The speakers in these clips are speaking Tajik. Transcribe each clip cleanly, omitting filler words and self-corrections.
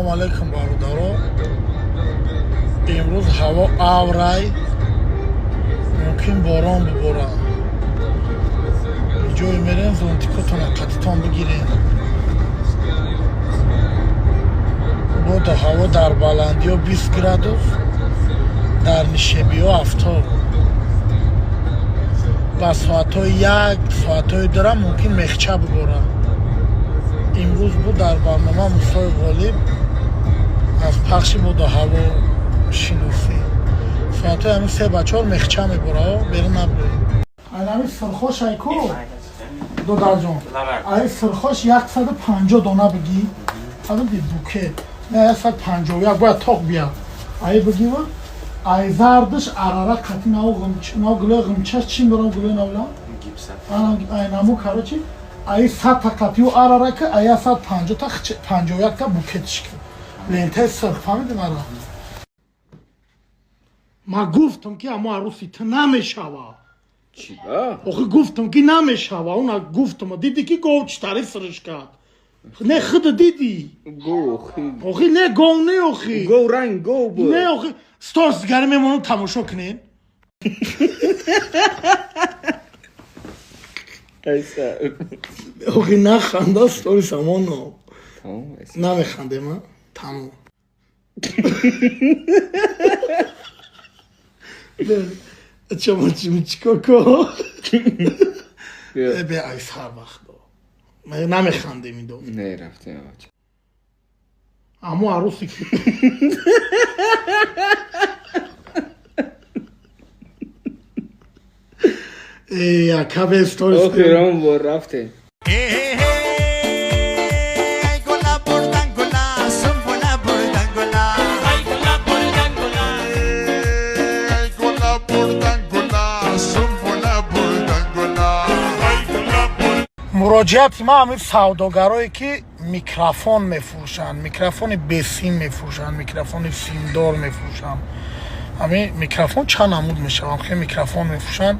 Салому алейкум, бародаро. Имрӯз ҳаво аврай, мумкин борон биборад. Ҷое мерем, зонтикотона қатитон бигирем. Боду ҳаво дар баландиҳо 20 градус, дар нишебиҳо 70. Ба соатҳои 1, соатҳои 2 мумкин мехча биборад. Имрӯз буд дар барнома Мусои Ғолиб аз пахши боду ҳавошиносӣ. Соатҳои ҳамин 3 ба 4 мехча мебора, берун набироед. Айнами сирхош айку, додарҷон, ай сирхош 150 дона бигӣ. Ҳамин букет не 151 бояд тоқ бияд. Ай бигива, ай зардаш арара қати нав ғымч, нав гулои ғымчаш чӣ мебарам, гулои навла? Ай наму, короче, ай 100 та қатию арара ки ай 150 та 51 та букетиш ки. Лентаи сирх, фаҳмиди мара? Ма гуфтам ки амо аруси ту намешава. Чӣ ба? Охи, гуфтам ки намешава, уна гуфтам, диди ки гов чӣ тари сириш кард. Не, худа дидӣ? Гов охи. Охи, не, гов не, охи. Гов ранг гов буд. Не, охи, сторис дигаре мемонам, тамошо кунед. Айса. Охи, наханда, сторис амоно. Тамом, айса. Намехандем, а? Тамом. Чама чимчикоко. Бیا. Бе, ай сар вақто. Ма намехандем индо. Не, рафтем, бача. Амо аруси ки Эй, акабе сторис. Охирон бор рафтем. Ay, gola bordangola, son gola bordangola. Ay, gola bordangola. Ay, gola bordangola, son gola bordangola. Ay, gola Муроҷиати ма ҳамин савдогарое ки микрофон мефурӯшанд, микрофони бесим мефурӯшанд, микрофони симдор мефурӯшанд. Ҳамин микрофон чанд намуд мешаванд, хеле микрофон мефурӯшанд.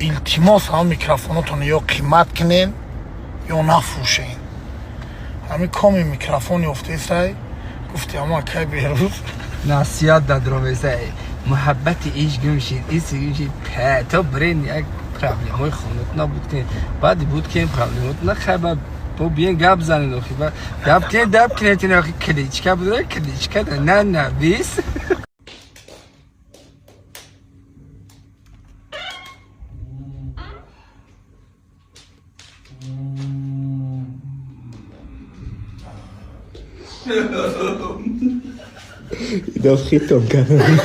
Илтимос, ҳамин микрофонотон ё қимат кунен, ё нафурӯшен. Ҳамин коми микрофон ёфтесай, гуфти ҳама акай Берӯз. Насиҳат дадромеса, муҳаббати иш гум шид, иси гум шид, то брен як проблемаи хонат набуд ки баъди буд ки проблемот на, хай ба бо биен гап занед, охи, ба гап кунед, дап кунед, ин охи кличка буд, кличка да на навис. Идо хитон кардам.